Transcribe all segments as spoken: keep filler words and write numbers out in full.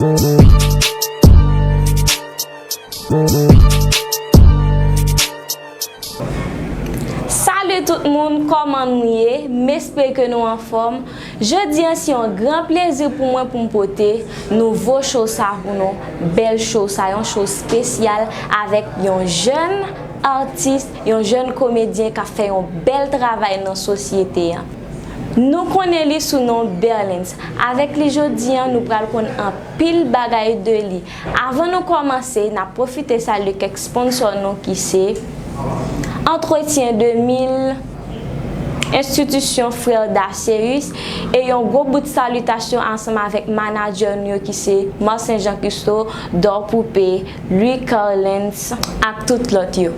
Salut tout moun, kòman nou ye? M espere ke nou anfòm. Jodi a, se yon gran plezi pou mwen pou m pote nouvo show sa pou nou. Bèl show sa, yon show espesyal avèk yon jèn atis, yon jèn komedyen k ap fè yon bèl travay nan sosyete a. Nou konnen li sou non Berlens. Avèk li jodi a, nou pral konn anpil bagay de li. Avan nou kòmanse, n ap pwofite salye kèk sponsò nou ki se Entretien de mil, Enstitisyon Frè Dacéus, e yon gwo bout salitasyon ansanm avèk manadjè nou yo ki se Marcin Jean Custo, Dor Poupée, Louis Carlens ak tout lòt yo.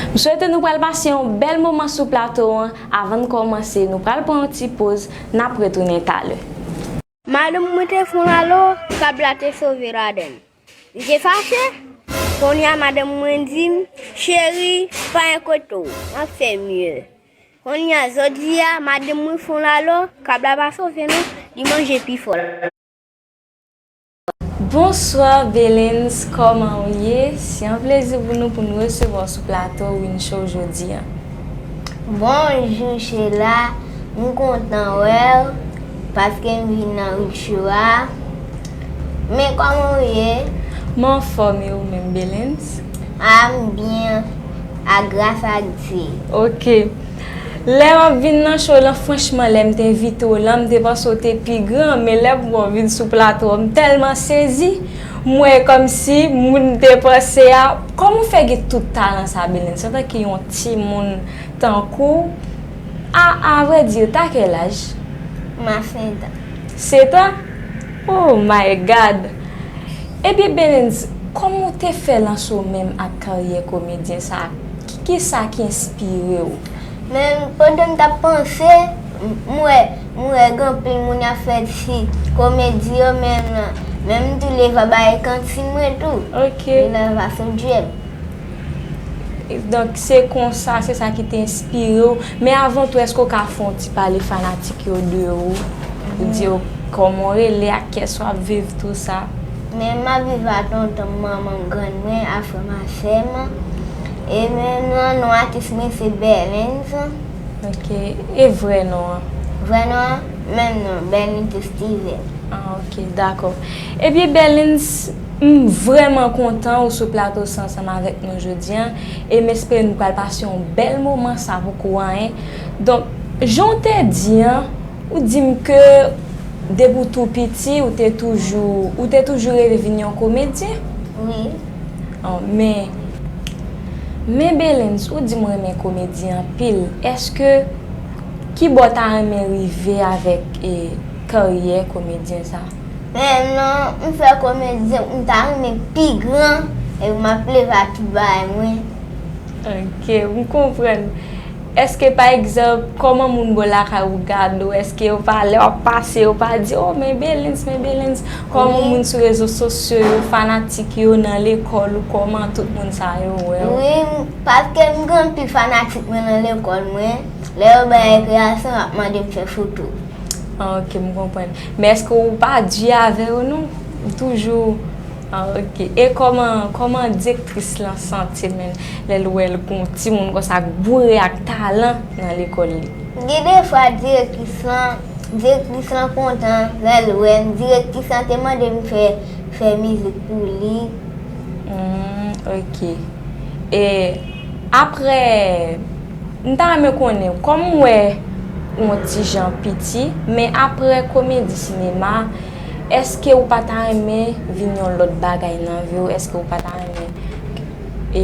M swete nou pral pase yon bèl moman sou plato an. Avan n kòmanse, nou pral pran yon ti poz, n ap retounen talè. Madanm mwen te fè yon lalo kab la te sove ladan l. Li te fache. Kounye a, madanm mwen di m, cheri, pa enkyete w, m ap fè mye. Kounye a, jodi a, madanm mwen fè yon lalo, kab la pa sove non, li manje pi fò. Bonswa Belens, kòman w ye? Se yon plezi pou nou pou n resevwa w sou plato Win Show jodi a. Bonjou Sheila, m kontan wè w paske m vin nan Win Show a. Men kòman w ye? M anfòm, e ou menm Belens? A, m byen, a gras a Dye. Ok. Lè m ap vin nan show lan, franchman, lè m te envite w lan, m te panse w te pi gran, men lè m wè w vin sou plato a, m tèlman sezi, m wè kòmsi moun m te panse a, kòman w fè gen tout talan sa, Belens? Antanke yon timoun tankou w, a, a vrè di, ta kèl aj? M a sèt an. Sèt an? Oh my God! Ebyen, Belens, kòman w te fè lanse w menm ak karyè komedyen sa a? Ki, kisa ki enspire w? Men, pandan m t ap panse, m, m wè, m wè gen anpil moun y ap fè ti komedi yo, men, men m tou leve bay kanti mwen tou. Ok. Leve a sou djèm. Donk, se konsa, se sa ki te enspire w. Men avan tou, èske w ka fè yon ti pale fanatik yo de ou? Ou di yo kòman w rele, ak kiyès w ap viv, tou sa. Men m ap viv a tonton m, manman m, grann mwen, a frè m, a sè m. E men non, non atis mwen se Berlens. Ok. E vrè non an? Vrè non an, menm non, Berlens Steven. Ah, ok, dakò. Ebyen, Berlens, m vrèman kontan ou sou plato sa ansanm avèk nou jodi a, e m espere nou pral pase yon bèl moman, sa poko anyen. Donk, jan w te di an, ou di m ke depi w tou piti, ou te toujou, ou te toujou reve vin yon komedyen? Wi. Oh, men, men Belens, ou di m renmen komedi anpil. Èske, ki bò w ta renmen rive avèk, e, karyè komedyen sa? Men non, m fè komedyen, m ta renmen pi gran, epi m ap leve ak tout bagay mwen. Ok, m konprann. Èske, pa egzanp, kòman moun bò lakay ou gade w? Èske yo pa, lè w ap pase, yo pa di, "Oh, men Belens, men Belens"? Kòman moun sou rezo sosyo yo, fanatik yo nan lekòl ou, kòman tout moun sa yo wè w? Wi, m, paske m gen anpil fanatik mwen nan lekòl mwen. Lè yo bay rekreasyon, y ap mande m fè foto. Ah, ok, m konprann. Men èske ou pa di avè yo, non? Ou toujou, ah, ok. E kòman, kòman direktris lan santi l menm lè l wè l gon timoun konsa k boure ak talan nan lekòl li? Gen defwa direktris lan, direktris lan kontan lè l wè m. Direktris lan te mande m fè, fè mizik pou li. Hmm, ok. E apre, m ta renmen konnen, kòm m wè ou yon ti jan piti, men apre komedi sinema, èske ou pa ta renmen vin yon lòt bagay nan vi w? Èske ou pa ta renmen, e,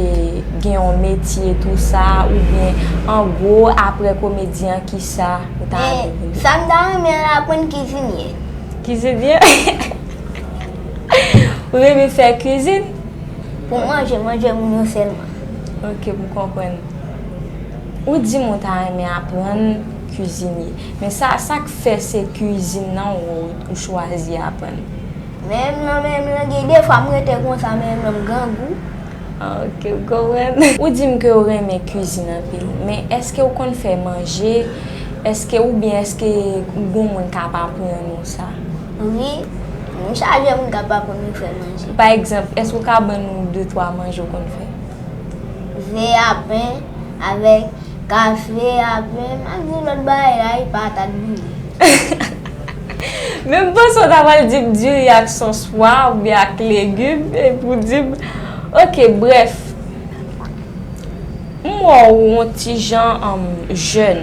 gen yon metye tou sa, oubyen an gwo, apre komedi an, kisa ou ta renmen vin fè? Sa m ta renmen aprann kizinye. Kizinye? Ou renmen fè kwizin? Pou manje, manje moun yo sèlman. Ok, m konprann. Ou di m ou ta renmen aprann kizinye. Men sa, sa k fè se kwizin nan ou, ou chwazi aprann? Menm non, menm non, gen defwa m rete konsa, menm non, m grangou. Ah, ok, m konprann. Ou di m ke ou renmen kwizin anpil, men èske ou konn fè manje? Èske, oubyen èske gon moun k ap aprann ou sa? Wi, M chaje moun k ap aprann mwen fè manje. Pa egzanp, èske w ka ban nou de twa manje w konn fè? Ve a pen avèk kafe a pen, m ap di lòt bagay la, e patat bouyi. Men m panse w ta pral di m diri ak sòs pwa oubyen ak legim, epi w di m, oke, brèf. M wè w yon ti jan, um, jèn.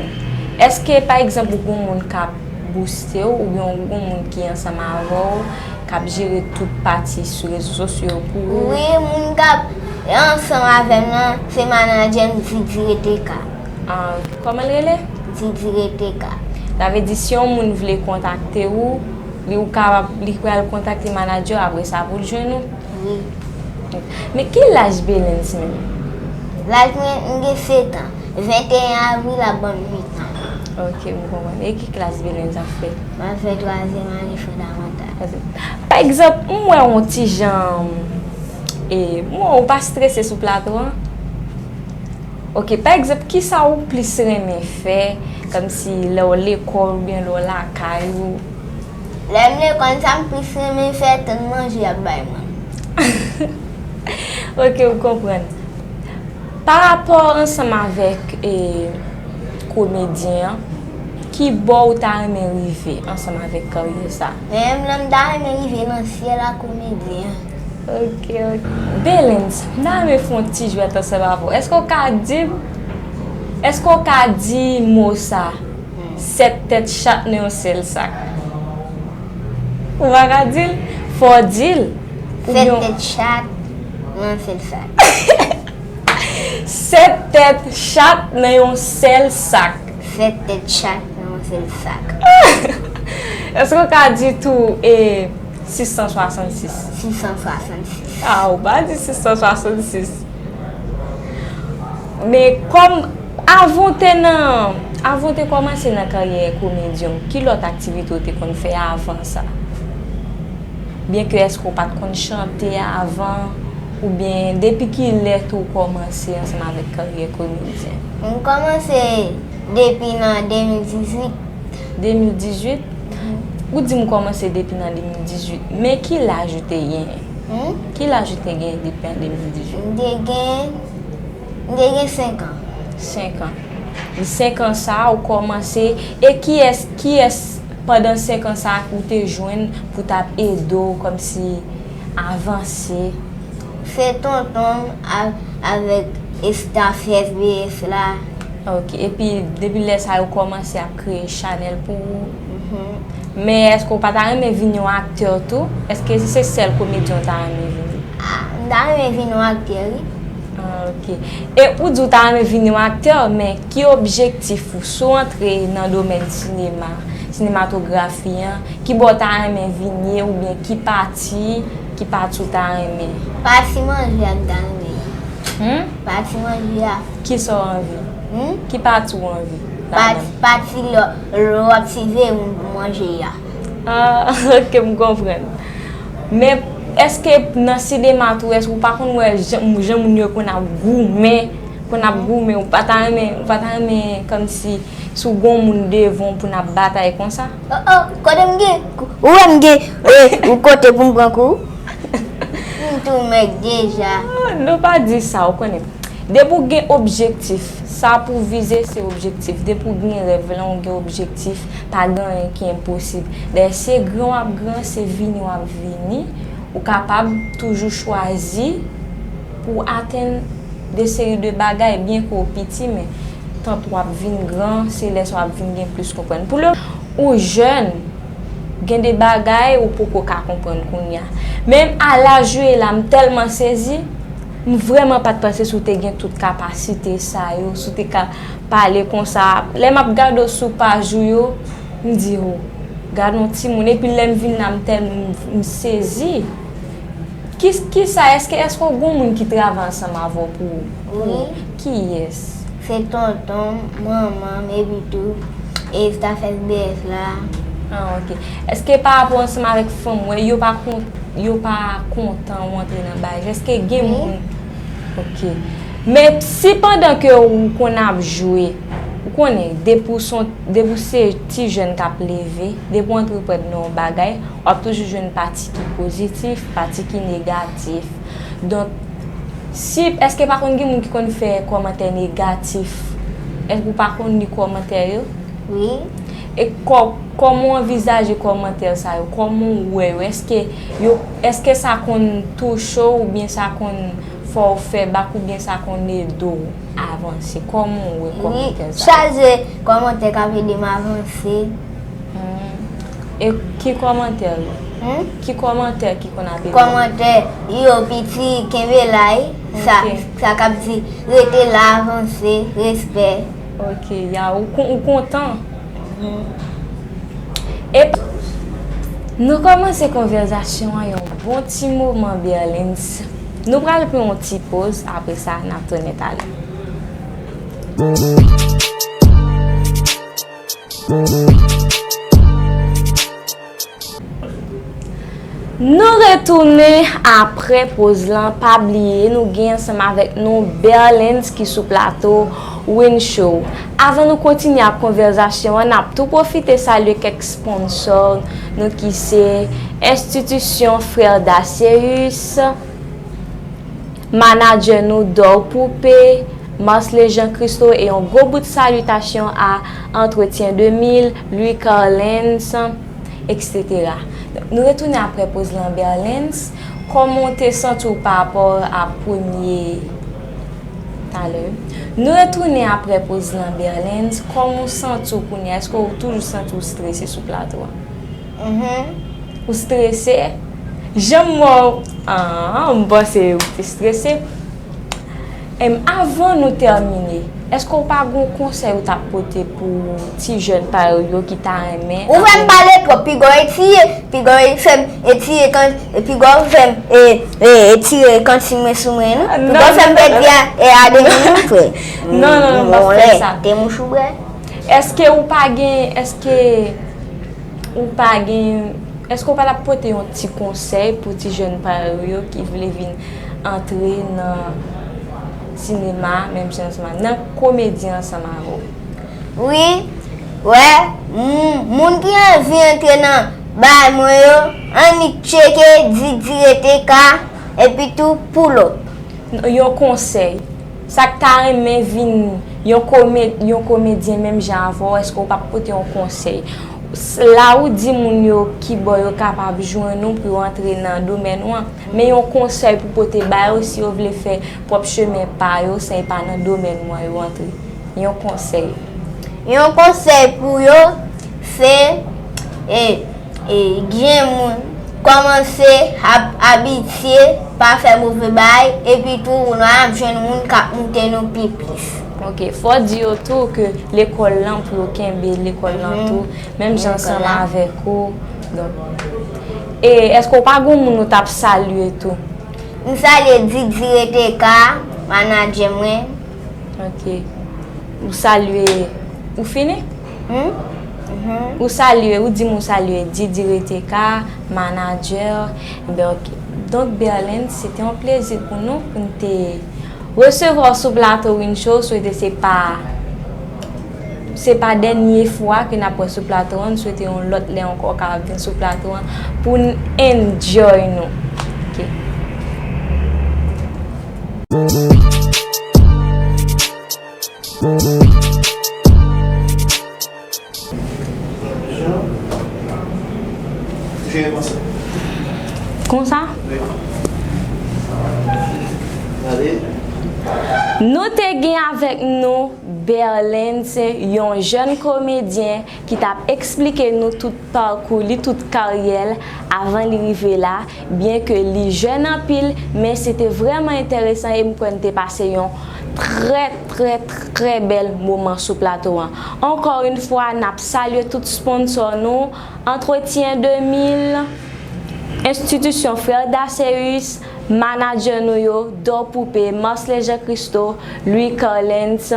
Èske, pa egzanp, ou gen yon moun k ap bouste w, oubyen ou gen yon moun ki ansanm avè w, k ap jere tout pati sou rezo sosyo yo pou ou? Wi, moun k ap ansanm avè m nan, se manadjè m, Didi Reteka. Ah, kòman l rele? Didi Reteka. Sa vle di, si yon moun vle kontakte ou, li ou kapab, li pral kontakte manadjè w, apre sa pou l jwenn ou? Wi. Men ki laj Belens menm? Laj mwen, m gen sèt an. Venteyen avril ap ban m uit an. Ok, m konprann. E ki klas Belens ap fè? M ap fè twazyèm ane fondamantal. Twazyèm. Pa egzanp, m wè yon ti jan, e, m wè ou pa strese sou plato an. Ok, pa egzanp, kisa ou plis renmen fè, kòmsi lè w lekòl oubyen lè w lakay ou? Lè m lekòl, sa m plis renmen fè, tann manje y ap bay mwen. Ok, m konprann. Pa rapò ansanm avèk, e, komedyen an, ki bò ou ta renmen rive ansanm avèk karyè sa? Men, lè m ta renmen rive nan syèl a komedyen an. Ok, ok. Belens, m ta renmen fè yon ti jwèt ansanm avè w. Èske w ka di m, èske w ka di mo sa? Sèt tèt chat nan yon sèl sak. Ou pa ka di l? Fò w di l. Sèt tèt chat nan yon sèl sak. Sèt tèt chat nan yon sèl sak. Sèt tèt chat nan yon sèl sak. Èske w ka di tou, e, sis san swasannsis? Sis san swasannsis. Ah, ou pa di sis san swasannsis. Men kòm, avan w te nan, avan w te kòmanse nan karyè komedyen, ki lòt aktivite w te konn fè avan sa? Byenke èske w pa t konn chante avan, oubyen depi ki lè tou w kòmanse ansanm avèk karyè komedyen? M kòmanse depi nan de mil dizuit. De mil dizuit? Mhm. Ou di m kòmanse depi nan de mil dizuit, men ki laj ou te genyen? Hmm? Ki laj ou te genyen depi an de mil dizuit? M te gen, m te gen senk an. Senk an. Senk an sa a, ou kòmanse, e kiyès, kiyès pandan senk an sa a ou te jwenn pou t ap ede w kòmsi avanse? Se tonton m a-, avèk estaf S B S la. Ok, epi depi lè sa a, yo kòmanse ap kreye chanèl pou ou? Mhm. Men èske w pa ta renmen vin yon aktè tou? Èske se sèl komedyen w ta renmen vin? Ah, m ta renmen vin yon aktè, wi. Ah, ok. E ou di w ta renmen vin yon aktè, men ki objektif ou? Si w antre nan domèn sinema, sinematografi an, ki bò w ta renmen vin ye oubyen ki pati, ki pati w ta renmen? Pati manje a m ta renmen ye. Hmm? Pati manje a. Kisa w anvi? Hmm? Ki pati w anvi? Pati, pati lè, lè w ap siveye moun pou manje a. Ah, ok, m konprann. Men èske nan sinema tou, èske ou pa konn wè jan, jan moun yo konn ap goumen, konn ap goumen, ou pa ta renmen, ou pa ta renmen kòmsi si w gen yon moun devan w pou n ap batay konsa? Oh, oh, kote m gen? Ou wè m gen, eh, ou kote pou m pran kou? M tou mèt deja. Ah, non, pa di sa, ou konnen. Depi w gen objektif, sa pou w vize se objektif. Depi w gen rèv lan, w gen objektif, pa gen anyen ki enposib. Dayè, se gran w ap gran, se vini w ap vini, ou kapab toujou chwazi pou w atenn de seri de bagay, byenke w piti, men tank w ap vin gran, se lè sa w ap vin gen plis konprann. Pou lè ou jèn, gen de bagay ou poko ka konprann kounye a. Men a laj ou ye la, m tèlman sezi, m vrèman pa t panse si w te gen tout kapasite sa yo, si w te ka pale konsa. Lè m ap gade w sou paj ou yo, m di, "Oh, gade yon timoun." Epi lè m vin la, m tèlman, m, m sezi. Ki, kisa, èske, èske w gen moun ki travay ansanm avè w pou, pou... Wi. Kiyès? Se tonton m, manman m, epi tou, e staf S B S la. Ah, ok. Èske pa rapò ansanm avèk fanm ou, yo pa kon-, yo pa kontan ou antre nan bagay? Èske gen moun... Ok. Men si pandan ke ou konn ap jwe, Ou konnen, depi w se yon, depi w se ti jèn k ap leve, depi w antreprann nan yon bagay, w ap toujou jwenn pati ki pozitif, pati ki negatif. Donk, si, èske pa konn gen moun ki konn fè kòmantè negatif? Èske ou pa konn li kòmantè yo? Wi. E kò-, kòman w anvizaje kòmantè sa yo? Kòman w wè yo? Èske yo, èske sa konn touche w oubyen sa konn fè w fè bak oubyen sa konn ede w avanse? Kòman w wè kòmantè sa yo? Chaje kòmantè k ap ede m avanse. Hmm. E ki kòmantè yo? Hmm? Ki kòmantè ki konn ap ede w? Kòmantè, yo piti, kenbe la, wi. Sa, ok, sa k ap di, rete la, avanse, respè. Ok, ya, ou kon-, ou kontan? Mhm. E nou kòmanse konvèzasyon an yon bon ti moman, Berlens. Nou pral pran yon ti poz, apre sa, n ap tounen talè. Nou retounen apre poz lan. Pa bliye, nou gen ansanm avèk nou Berlens ki sou plato Win Show. Avan nou kontinye ak konvèzasyon an, n ap tou pwofite salye kèk sponsò nou ki se Enstitisyon Frè Daceus, manadjè nou Dor Poupée, Marcelin Jean Christo, e yon gwo bout salitasyon a Entretien de mil, Louis Carlens, et cetera. Nou retounen apre poz lan, Berlens. Kòman w te santi w pa rapò a premye talè? Nou retounen apre poz lan, Berlens. Kòman w santi w kounye a? Èske w toujou santi w strese sou plato a? Mhm. Ou strese? Jan m wè w, ah, m panse ou te strese. Em, avan nou tèmine, èske w pa gen yon konsèy ou t ap pote pou ti jèn parèy ou yo ki ta renmen aprann? Ou fè m pale twòp, piga w etire, piga w fè m etire kan, piga w fè m e, e, etire kantin mwen sou mwen, non? Ah, non, non, non. Piga w fè m pèdi a, e a de moun, non, frè. Non, non, non, m p ap fè sa. Te mouch ou bwè? Èske ou pa gen, èske ou pa gen, èske w pa t ap pote yon ti konsèy pou ti jèn parèy ou yo ki vle vin antre nan sinema, menm jan ansanm a, nan komedi ansanm avè w? Wi, wè, moun, moun ki anvi antre nan bagay mwen yo, annik tcheke Didi Rete Ka, epi tou Pull Up. Yon konsèy. Sa k ta renmen vin yon komè-, yon komedyen menm jan avè w, èske w p ap pote yon konsèy? S-, la ou di moun yo kibò yo kapab jwenn ou pou yo antre nan domèn ou an, men yon konsèy pou pote ba yo si yo vle fè pwòp chemen pa yo san e pa nan domèn ou an yo antre. Yon konsèy. Yon konsèy pou yo, se, e, e, gen moun kòmanse ap abitye pa fè move bagay, epi tou, nou ap jwenn moun k ap moute nou pi plis. Ok, fò w di yo tou ke lekòl lan pou yo kenbe lekòl lan tou, menm jan ansanm avèk ou. Donk, e èske w pa gen moun ou t ap salye tou? M salye Didi Rete Ka, manadjè mwen. Ok. Ou salye, ou fini? Hmm? Mhm. Ou salye, ou di m ou salye Didi Rete Ka, manadjè. Enben, ok. Donk, Berlens, se te yon plezi pou nou, pou n te resevwa w sou plato Win Show. Swete se pa, se pa dènye fwa ke n ap wè sou plato an. N swete yon lòt lè ankò w kapab vin sou plato an pou n enjoy nou. Ok. Konsa? Nou te gen avèk nou Berlens, yon jèn komedyen ki t ap eksplike nou tout pakou li, tout karyè l avan li rive la. Byenke li jèn anpil, men se te vrèman enteresan e m kwè n te pase yon trè, trè, trè bèl moman sou plato an. Ankò yon fwa, n ap salye tout sponsò nou, Entretien de mil, Enstitisyon Frè Daceus, manadjè nou yo, Dor Poupée, Marcelin Jean Christo, Louis Carlens.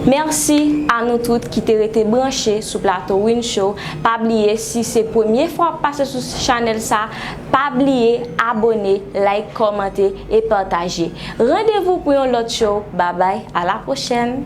Mèsi a nou tout ki te rete branche sou plato Win Show. Pa bliye, si se premye fwa w ap pase sou chanèl sa, pa bliye abòne, like, kòmante e pataje. Randevou pou yon lòt show. Babay, a la pwochèn!